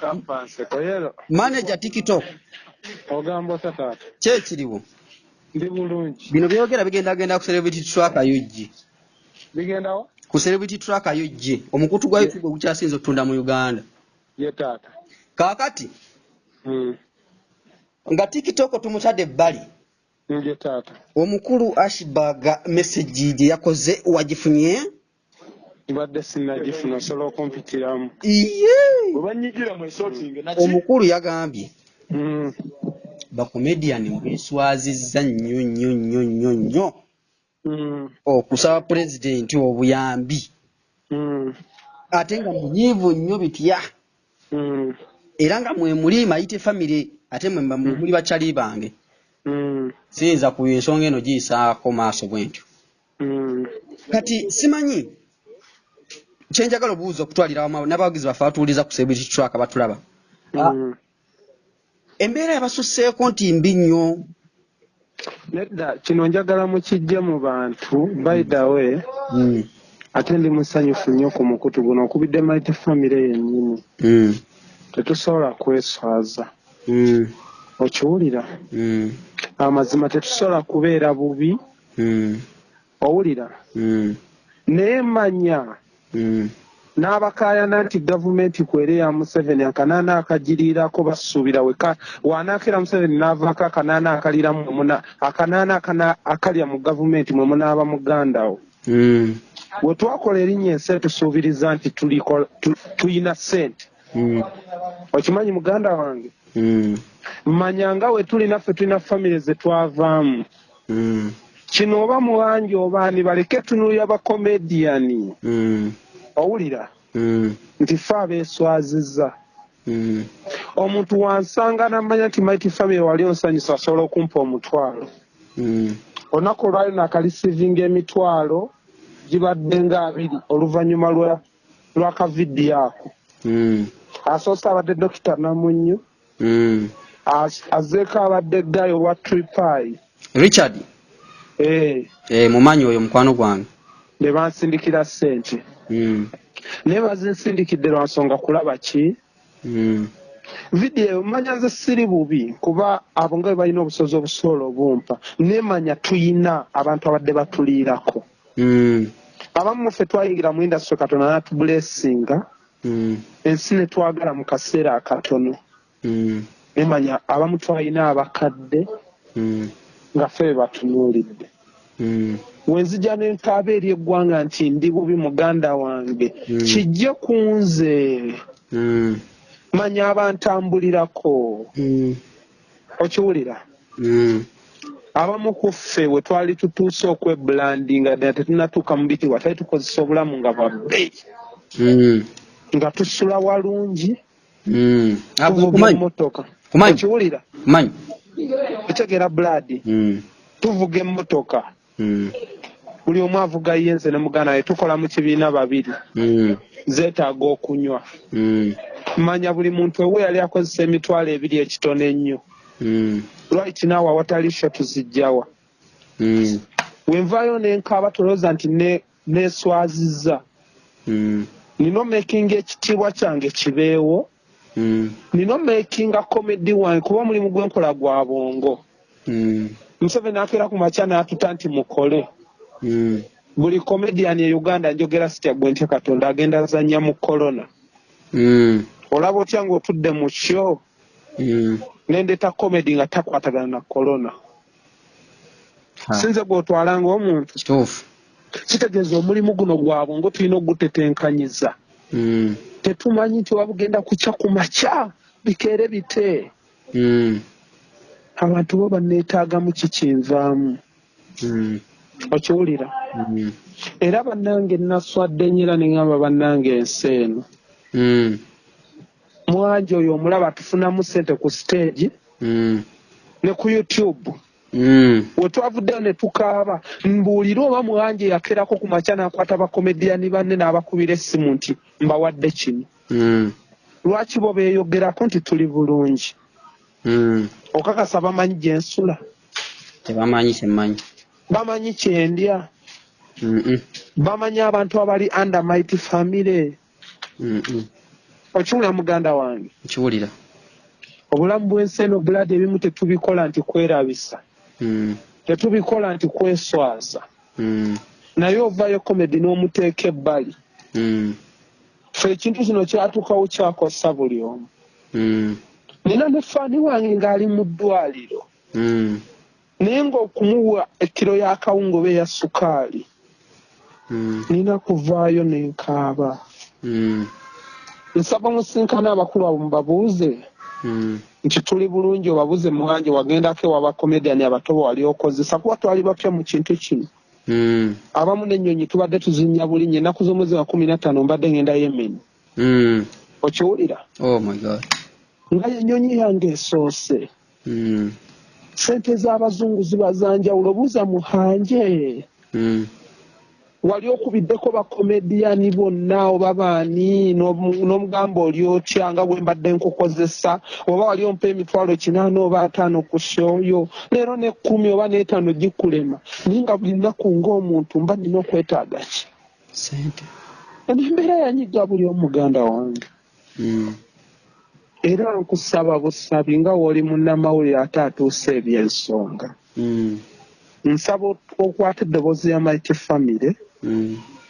Kampanseko yero. Manager TikTok. Ogamba otya taata? Ki ekiriwo? Ndi bulungi. Bino byogera bigenda genda ku Celebrity Tracker UG. Bigenda wa? Ku Celebrity Tracker UG, omukutu gwa YouTube ogukyasinze okutunda mu Uganda. Ye taata. Kaakati nga TikTok tumutadde ebbali. Ye taata. Omukulu Ashburg message gye yakoze wagifunye? Mbadde sinnagifuna, osobola okumpitiramu. Iye! Bwe banyigira mu esorting naki? Omukulu yagambye bakomedian mweswazizza nnyo nnyo nnyo nnyo nnyo okusaba pulezidenti obuyambi ate nga munyiivu nnyo bitya era nga mwe muli Mighty Family ate mwe muli bakyali bange. Siyinza ku ensonga eno giyisaako maaso bwentyo. Kati simanyi kyenjagala obuuza okutwalira awamu n'abawagizi baffe abatuwuliriza ku Celebrity Track batulaba. Embeera yabasusseeko nti mbi nnyo. Nedda, kino njagala mukijje mu bantu, by the way. Ate ndi musanyufu nnyo ku mukutu guno, okubidde Mighty Family yennyini. Tetusobola kweswaza. Okiwulira? Amazima tetusobola kubeera bubi. Owulira? Naye manya n'abakaayana nti gavumenti kwere ya Museveni akanaana akagiriirako basuubira weka wanaakera Museveni n'avaako akanaana akalira mwe muna akanaana akalya mu gavumenti mwe munaaba muganda wo. Bwe twakola erinnya ensi tusuubiriza nti tuyina ssente. Okimanyi muganda wange? Manya nga we tuli naffe tulina famire ze twavaamu. Kino oba muwangi oba ani baleke tunuulira bakomediyani. Owulira? Nti ffe abeeswazizza. Omuntu wansanga n'amanya nti Mighty Family wali onsanyusa asobola okumpa omutwalo. Olunaku olwaleero naakalisiivinga emitwalo gibadde nga abiri oluvannyuma lwa kavidiyo ako. Asoose abadde Dokita Namunyu. Azzeeko abadde Guy owa Tripai. Richard. Mumanyi oyo mukwano gwange. Ne bansindikira ssente. Naye bazinsindikidde lwa nsonga kulaba ki? Vidiyo manya nze siri bubi kuba abo nga bwe balina obusozi obusobola obumpa. Nemanya tuyina abantu abadde batuliirako. Abamu ffe twayingira mu industry Katonda n'atubulesinga. Ensi ne twagala mu kaseera akatono. Nemanya abamu twalina abakadde nga ffe be batunuulidde. Wenzija ne nkaaba eri eggwanga nti ndi bubi muganda wange. Kijje ku nze. Manya abantambulirako. Okiwulira? Abamu ku ffe we twali tutuuse okwebulandinga ddala tetunnatuuka mu bitiibwa, twali tukozesa obulamu nga bwa bbeeyi. Nga tusula walungi. Tuvuga emmotoka. Kumanyi. Okiwulira? Kumanyi. Otegeera blood? Tuvuga emmotoka. Buli omu avuga ye, nze ne muganda we tukola mu kibiina babiri. Zeetaaga okunywa. Manya buli muntu ewe yali akozesa emitwalo ebiri ekitono ennyo. Right now awatali sho tuzijjawa. We nvaayo ne nkaaba tolowooza nti neeswazizza. Nina omakinga ekitiibwa kyange kibeewo. Nina omakinga comedy wange kuba omulimu gwe nkola gwa bwongo. Museveni akeera ku makya n'atuta nti mukole. Buli comedian e Uganda njogera sitya gwe ntya Katonda agenda azannya mu corona. Olaba otya ng'otudde mu kyo? Nendeeta comedy nga takwatagana na corona. Sinze gw'otwala ng'omuntu. Kituufu. Kitegeeza omulimu guno gwa bwongo tulina ogutetenkanyiza. Tetumanyi nti oba bugenda kukya ku makya bikeere bite. Abantu bo banneetaagamu kikinvaamu. Okiwulira? Era bannange naswadde nnyo era ne ŋŋamba bannange ensi eno. Mwangi oyo omulaba tufunamu ssente ku stage ne ku YouTube. We twavuddeyo ne tukaaba, mbuulire oba Mwangi yakeerako ku makya n'akwata bakomediyani banne n'abakubira essimu nti mbawadde kino. Lwaki bo beeyogerako nti tuli bulungi? Okakasa bamanyi gye nsula? Tebamanyi kye mmanyi. Bamanyi kye ndya? Bamanyi abantu abali under Mighty Family? Okiwulira muganda wange? Nkiwulira. Obulamu bw'ensi eno Blood ebimu tetubikola nti kwerabisa. Tetubikola nti kweswaza. Naye ovaayo comedy n'omuteeka ebbali. Ffe ekintu kino kyatuukawo kyakosa buli omu. Nina ne faani wange ng'ali mu ddwaliro. Naye ng'okumuwa ekkiro y'akawunga oba eya sukaali. Nina kuvaayo ne nkaaba. Nsaba musinkane abakulu abo mubabuuze. Nti tuli bulungi obabuze muwanje wagendako ewa bakomediani abato be wali okozesa kuba twali bapya mu kintu kino. Abamu n'ennyonyi tubadde tuzinnya bulinnya ennaku z'omwezi wa 15 mbadde ngenda Yemen. Okiwulira? Oh my God. Nga ennyonyi yange esoose. Ssente z'abazungu ziba za njawulo buuza muhanje. Wali okubiddeko bakomediyani bonna oba baani n'omugamba oli otya nga bwe mbadde nkukozesa oba wali ompa 800 oba 500 ku shoyo leero ne 10 oba 5 gikulema naye nga buli nnaku ng'omuntu mba nnina okwetaaga ki? Ssente. Embeera yanyiga buli omuganda wange. Era nkusaba busabi nga w'oli munnamawulire ate atuuse eby'ensonga. Nsaba okwata eddoboozi ya Mighty Family.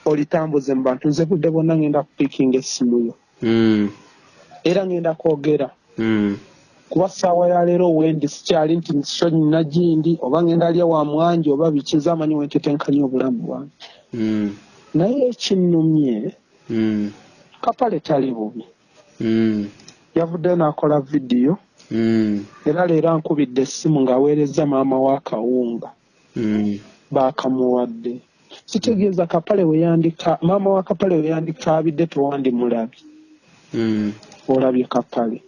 Olitambuze mu bantu nze budde bwonna ngenda kupiikinga essimu yo. Era ngenda kwogera. Kuba ssaawa ya leero wendi sikyali nti nsho nina gindi oba ngenda lya wa mwanje oba biki nze amanyi we ntetenkanya obulamu bwange. Naye ekinnumye Kapale tali bubi. Yavuddeyo n'akola vidiyo. Era leero ankubidde essimu ng'aweereza maama wa Kawunga. Baakamuwadde. Kitegeeza Kapale we yandika maama wa Kapale we yandikaabidde tewandimulabye. Olabye Kapale.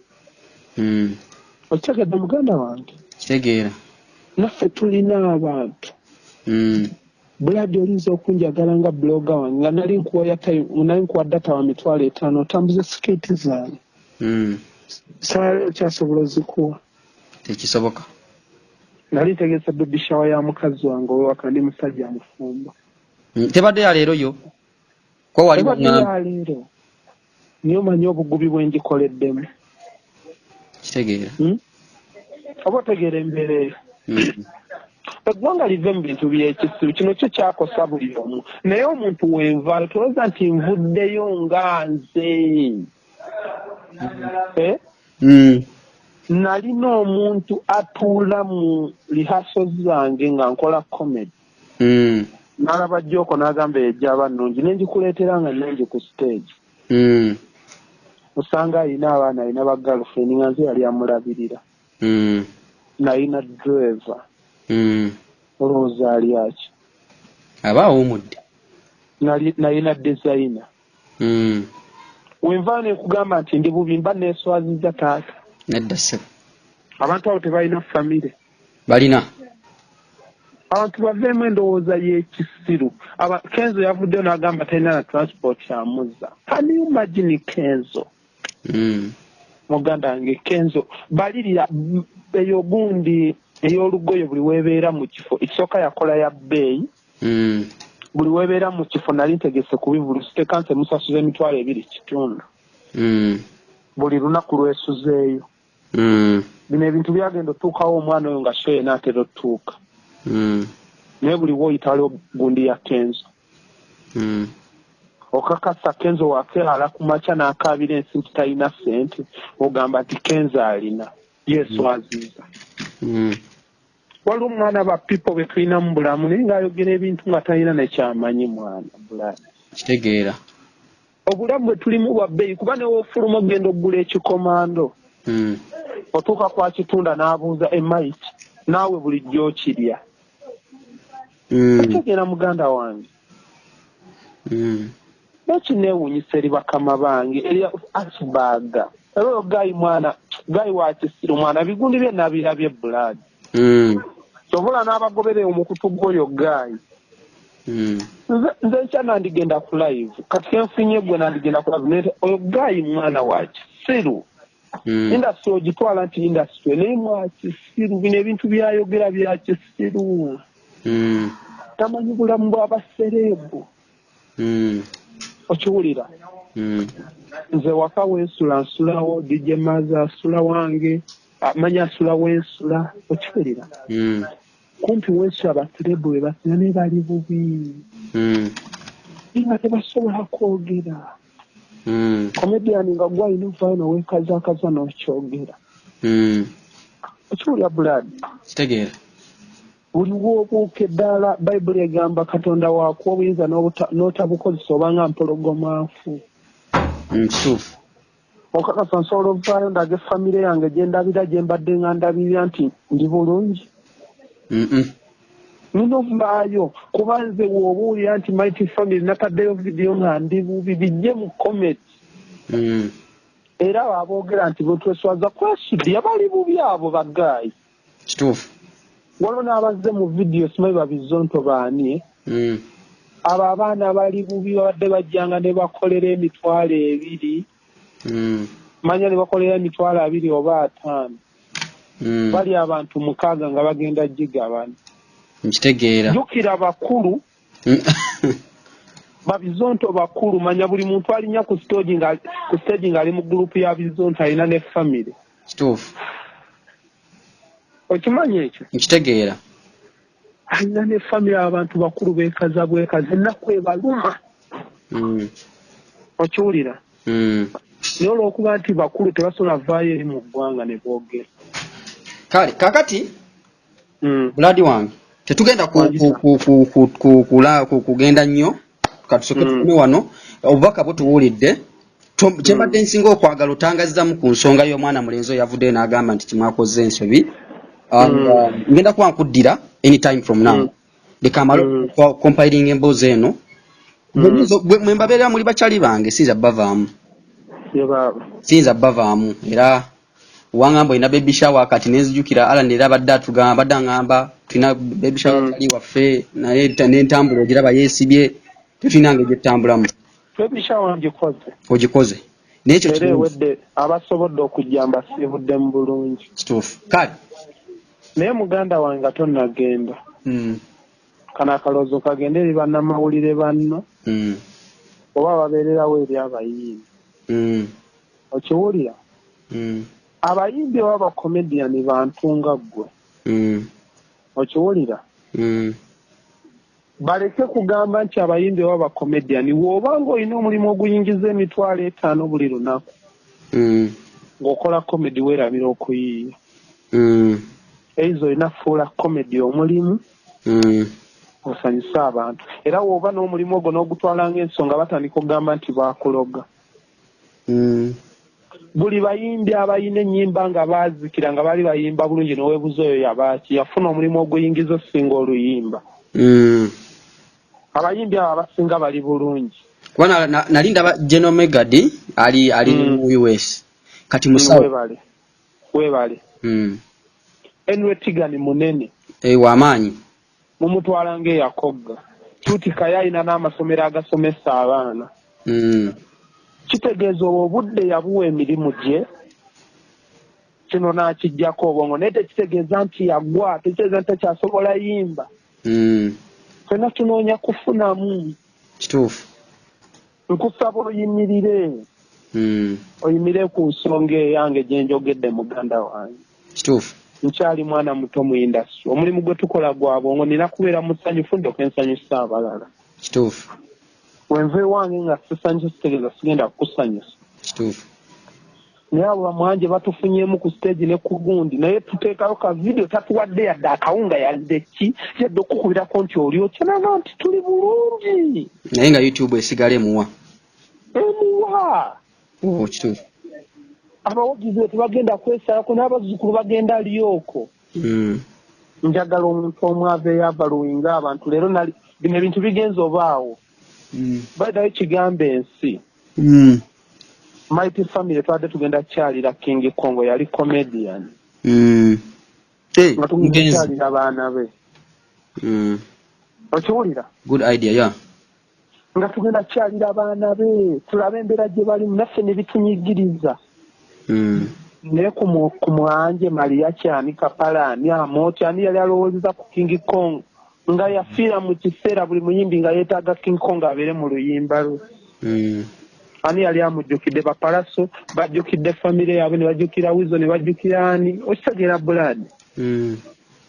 Okitegedde muganda wange? Kitegeera. Naffe tulina abantu. Blood oyinza okunjagala nga blogger wange nga nali nkuwa data wa 5,000 otambuze sikeeti zange. Saala okyasobola ozikuwa? Tekisoboka. Nali ntegese baby shower ya mukazi wange ow'ewaka ndi musajja mufumbo. Tebadde ya leero yo? Ko wali Tebadde ya leero. Naye omanyi obugubi bwe ngikoleddemu. Kitegeera. Oba otegeera embeera eyo. Eggwanga live mu bintu by'ekisiru kino kyo kyakosa buli omu. Naye omuntu wenva tolowooza nti nvuddeyo nga nze. Nalina omuntu atuula mu rehearsals zange nga nkola comedy. N'alaba Joko n'agamba ejja aba nnungi ne ngikuleetera nga nnungi ku stage. Osanga alina abaana alina ba girlfriend nga nze yali amulabirira. Nalina driver. Olowooza ali aki? Aba awummudde. Nalina designer. Wenva ne nkugamba nti ndi bubi mba neeswazizza taata. Nedda ssebo. Abantu abo tebalina famire. Balina. Abantu baveemu endowooza y'ekisiru. Kenzo yavuddeyo n'agamba talina na transport amuzza. Can you imagine Kenzo? Muganda wange Kenzo balirira eyo gundi ey'olugoye buli weebeera mu kifo. Ekisooka yakola ya bbeeyi. Buli weebeera mu kifo nali ntegese kubivulu sitekanse musasuza 2,500. Buli lunaku lwesuzeeyo. Bino ebintu byagenda otuukawo omwana oyo nga show enaatera otuuka. Naye buli w'oyita waliwo gundi ya Kenzo. Okakasa Kenzo wakeerala ku makya n'akaabira ensi nti talina ssente ogamba nti Kenzo alina yeeswaziza. Waliwo omwana ba people be tulina mu bulamu naye ng'ayogera ebintu nga talina nekyamanyi mwana bulamu. Kitegeera. Obulamu bwe tulimu bwa bbeeyi kuba ne w'ofuluma ogenda okugula ekikomando. Otuuka kwa kitunda n'abuuza emaiki naawe bulijjo okirya. Okitegeera muganda wange? Nekineewuunyisa eri bakama bange eri Asbaga. Era oyo gayi mwana gayi wa kisiru mwana bigundi bye nabirabye Blood. Sobola n'abagoberera omukutu gw'oyo gayi. Nze nkya nandigenda ku live kati enfunye gwe nandigenda ku live naye oyo gayi mwana wa kisiru. Industry ogitwala nti industry naye mwa kisiru bino ebintu byayogera bya kisiru. Tamanyi bulamu bw'abasereebu. Okiwulira? Nze waka wensula nsulawo, DJ Maza asula wange, manya asula wensula, okiwulira? Kumpi wensula basirebu be basina naye bali bubi. Nga tebasobola kwogera. Comedian nga gwalina ovaayo noweekazaakaza n'okyogera. Okiwulira Blood? Kitegeera. Buli w'obuuka eddaala, Bayibuli egamba Katonda waakuwa obuyinza n'otabukozesa obanga mpologoma nfu. Kituufu. Okakasa nsobola ovaayo ndage famire yange gye ndabira gye mbadde nga ndabirira nti ndi bulungi. Nina ovaayo kuba nze w'obuulira nti Mighty Family nataddeyo vidiyo nga ndi bubi, bijje mu comment. Era aboogera nti bwetweswaza kwesudya bali bubi abo bagaayi. Kituufu. Waliwo n'abazze mu vidiyo simanyi babizonto baani. Abo abaana bali bubi babadde bajjanga ne bakolera 20,000. Manya ne bakolera 20,000 oba 50. Bali abantu 6 nga bagenda gigabana. Nkitegeera. Jjukira bakulu. Babizonto bakulu, manya buli muntu alinnya ku stage ng'ali mu gurupu ya bizonto alina ne famire. Kituufu. Okimanyi ekyo? Nkitegeera. Alina ne famire, abantu bakulu beekaza bwekaza, ennaku ebaluma. Okiwulira? Naye olw'okuba nti bakulu tebasobola vaayo eri mu ggwanga ne boogera. Kale kakati Blood wange tetugenda kugenda nnyo, katusooke tukome wano. Obubaka butuwulidde. Kye mbadde nsinga okwagala otangazzamu ku nsonga y'omwana mulenzi oyo yavuddeyo n'agamba nti kimwakoze ensobi. Ngenda kuba nkuddira anytime from now. Leka amale compiling emboozi eno. Mwe mbabeerera muli bakyali bange, siyinza bbavaamu. Siyinza bbavaamu. Era wangamba olina baby shower kati nenzijukira Alan era abadde atugamba, abadde aŋŋamba tulina baby shower kyali waffe, naye n'entambula ogiraba yeesibye, tetulina ngeri gyetutambulamu. Baby shower ngikoze. Ogikoze. Naye ekyo Era ewedde abasobodde okujja mbasiibudde mu bulungi. Kituufu. Kale. Naye muganda wange nga tonnagenda. Kano akalowoozo kagende eri bannamawulire banno. Oba babeererawo eri abayimbi. Okiwulira? Abayimbi oba bakomediani bantu nga ggwe. Okiwulira? Baleke kugamba nti abayimbi oba bakomediani, bw'oba ng'olina omulimu oguyingiza 50,000 buli lunaku, ng'okola comedy weerabira okuyiiya. Eizo olina fuula comedy omulimu, osanyuse abantu. Era bw'oba n'omulimu ogwo n'ogutwala ng'ensonga batandika okugamba nti baakuloga. Buli bayimbi abalina ennyimba nga baazikira nga baali bayimba bulungi n'oweebuza oyo yabaaki, yafuna omulimu oguyingiza osinga oluyimba. Abayimbi abo abasinga bali bulungi. Kuba nali ndaba General Megadi ali mu US. Kati musawo. Weebale. Weebale. Henry Tigani munene. W'amaanyi. Mumutwala ng'eyakogga. Tuutika yalina n'amasomero agasomesa abaana. Kitegeeza obwo obudde yabuwa emirimu gye, kino n'akiggyako obwongo, naye tekitegeeza nti yagwa, tekitegeeza nti takyasobola yimba. Ffenna tunoonya kufunamu. Kituufu. Nkusaba oyimirire. Oyimirire ku nsonga eyange gye njogedde muganda wange. Kituufu. Nkyali mwana muto mu industry. Omulimu gwe tukola gwa bwongo, nina kubeera musanyufu ndyoke nsanyusa abalala. Kituufu. Wenva ewange nga sisanyusa kitegeeza sigenda kukusanyusa. Kituufu. Naye abo bamwanje batufunyeemu ku stage ne ku gundi, naye tuteekayo ka video tatuwadde yadde akawunga yadde ki, yadde okukubirako nti oli otya, naga nti tuli bulungi. Naye nga YouTube esigala emuwa. Emuwa. Oh, kituufu. Abawagizi be tebagenda kwesalako n'abazzukulu bagenda lyoko. Njagala omuntu omu aveeyo avaluwinga abantu. Leero nali bino ebintu bigenze obaawo. By the way, kigamba ensi. Mighty Family twabadde tugenda kukyalira King Kong, yali comedian. Nga tugenda Mugenzi. kukyalira baana be. Okiwulira? Good idea, yeah. Nga tugenda kukyalira abaana be, tulabe embeera gye balimu, naffe ne bitunyigiriza. Naye ku mwanje Maria Kyani Kapala ani Amooti ani yali alowoozeza ku King Kong nga yafiira mu kiseera buli muyimbi nga yeetaaga King Kong abeere mu luyimba lwe. Ani yali amujjukidde? Bapalaso bajjukidde famire yaabwe, ne bajjukira Wizo, ne bajjukira ani, okitegeera, blood?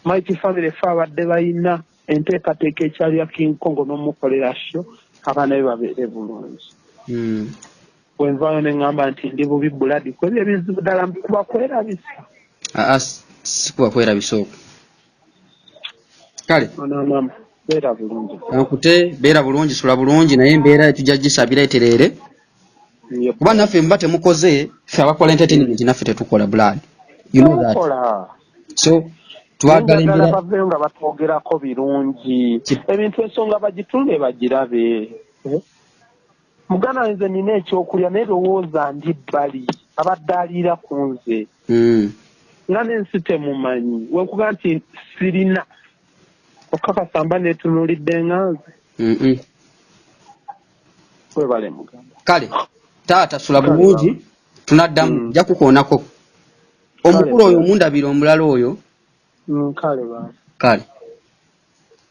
Mighty Family fe abadde balina enteekateeka ekyali ya King Kong n'omukolera show, abaana be babeere bulungi. Bwenvaayo ne ŋŋamba nti ndi bubi, blood, kwebyo ebizibu ddala kuba kwerabisa. Aa, sikuba kwerabisa okwo. Kale. Maama, beera bulungi. Kankute, beera bulungi, sula bulungi, naye embeera tujja gisabira etereere. Kuba naffe muba temukoze, ffe abakola entertainment naffe tetukola, blood, you know that. Tukola. So twagala Njagala embeera baveeyo nga batwogerako birungi. Ebintu, ensonga bagitunde bagirabe. Eh? Muganda, nze nina ekyokulya, naye lowooza ndi bbali, abadde aliira ku nze nga n'ensi temumanyi. Wenkuga nti sirina okakasa, mba neetunuulidde nga nze. Webale, muganda. Kale taata, sula Kale, bulungi, baba. Tunaddamu. Nja kukoonako omukulu oyo, omundabira omulala oyo. Kale baba. Kale.